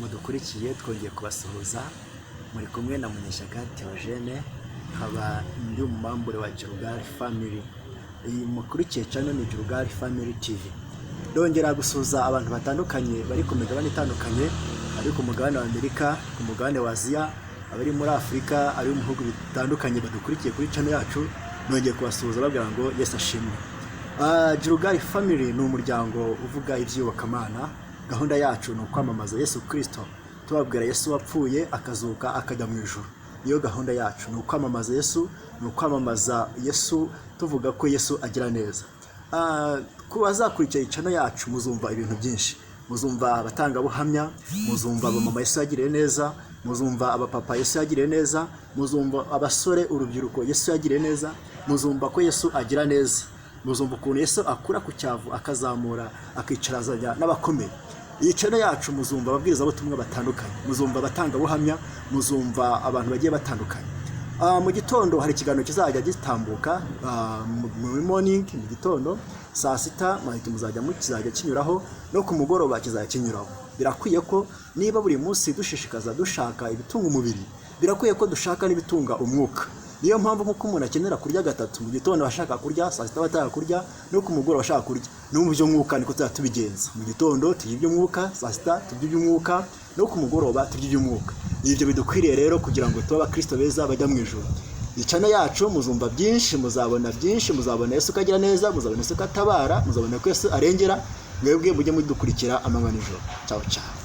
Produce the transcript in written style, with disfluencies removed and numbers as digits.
Mudukurikiye, twongeye kubasuhuza. Muri kumwe na Munyeshyaka Theogene, nkaba ndi umumember wa Gilugal Family. Iyi mukurikiye channel ni Gilugal Family TV. Ndongera gusuhuza abantu batandukanye bari ku migabane itandukanye, ari ku mugabane wa Amerika, ku mugabane wa Aziya, abari muri Afurika, ari mu bihugu bitandukanye badukurikiye kuri channel yacu. Nongeye kubasuhuza babwira ngo Yesu ashimwe. Gilugal Family ni umuryango uvuga iby'iyobokamana. Gahunda yacu ni ukwamamaza Yesu Kirisito, tubabwira Yesu wapfuye, akazuka, akajya mu ijuru. Niyo gahunda yacu, ni ukwamamaza Yesu, ni ukwamamaza Yesu tuvuga ko Yesu agira neza. Ku bazakurikira channel yacu, muzumva ibintu byinshi. Muzumva abatangabuhamya, muzumva abamama Yesu yagiriye neza, muzumva abapapa Yesu yagiriye neza, muzumva abasore, urubyiruko Yesu yagiriye neza, muzumva ko Yesu agira neza, muzumva ukuntu Yesu akura ku cyavu, akazamura, akicarazanya n'abakomeye. Iyi channel yacu muzumva ababwirizabutumwa batandukanye, muzumva abatangabuhamya, muzumva abantu bagiye batandukanye. Mu gitondo hari ikiganiro kizajya gitambuka muri morning, mu gitondo saa 6 mahita muzajya kizajya kinyuraho, no ku mugoroba kizajya kinyuraho. Birakwiye ko niba buri munsi dushishikaza dushaka ibitunga umubiri, birakwiye ko dushaka n'ibitunga umwuka. Niyo mpamvu nk'uko umuntu akenera kurya gatatu mu gitondo, ashaka kurya saa 6, ashaka kurya no ku mugoroba ashaka kurya, no mu by'umwuka niko tuzajya tubigenza. Mu gitondo turya iby'umwuka, saa 6 turya iby'umwuka, no ku mugoroba turya iby'umwuka. Ibyo bidukwiriye rero kugira ngo tube abakristo beza bajya mu ijuru. Channel yacu muzumva byinshi, muzabona byinshi, muzabona Yesu ko agira neza, muzabona Yesu ko atabara, muzabona ko Yesu arengera. Mwebwe mujye mudukurikira amanywa n'ijoro. Ciao ciao.